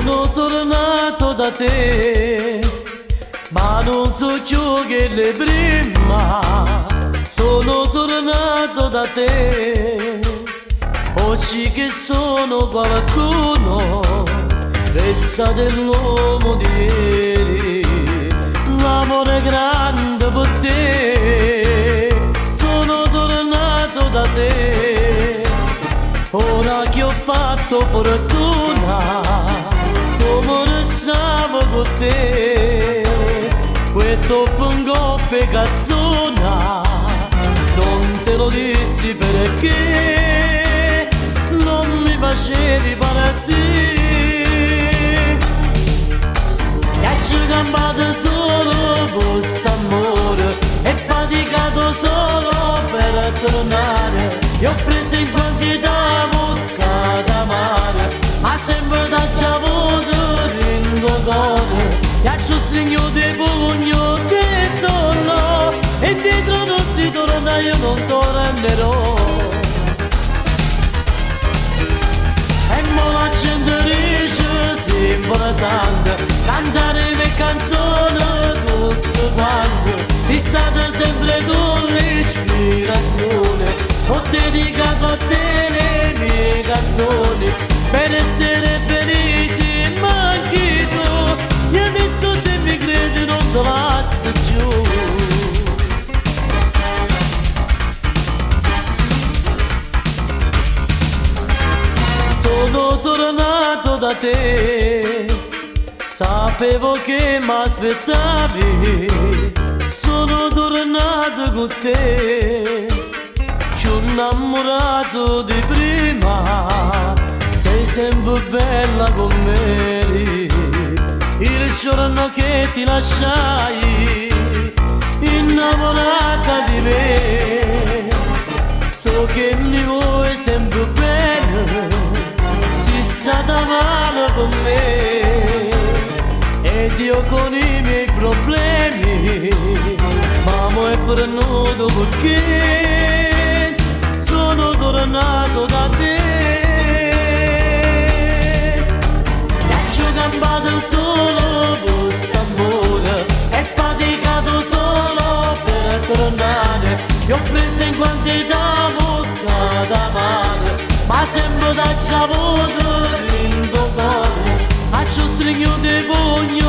Sono tornato da te, ma non so più che le prima. Sono tornato da te, oggi che sono qualcuno, resta dell'uomo di ieri, l'amore grande per te. Sono tornato da te, ora che ho fatto fortuna, come restavo con te, questo pongo cazzona, non te lo dissi perché non mi facevi partire. E ci campato solo questo amore e faticato solo per tornare. Io ho preso in quantità bocca d'amare, ma sempre da avuto ringo cuore. E ci stringo di pugno che torno, e dietro non si torna, io non tornerò. E mo la gente dice sì importante cantare le canzoni tutte quante. Sei stata sempre tu l'ispirazione, ho dedicato a te le mie canzoni per essere felice ma anche tu. E adesso se mi credi non te lascio giù. Sono tornato da te, sapevo che mi aspettavi, sono tornato con te, più innamorato di prima, sei sempre bella con me, il giorno che ti lasciai, innamorata di me, so che mi vuoi sempre bene, sei stata male con me, ed io con i miei problemi, ma mo è venuto perché sono tornato da te. E ci ho campato solo questo amore e faticato solo per tornare. Io ho preso in quantità bocca d'amare, ma sempre da avuto rinto cuore. Faccio stringo di pugno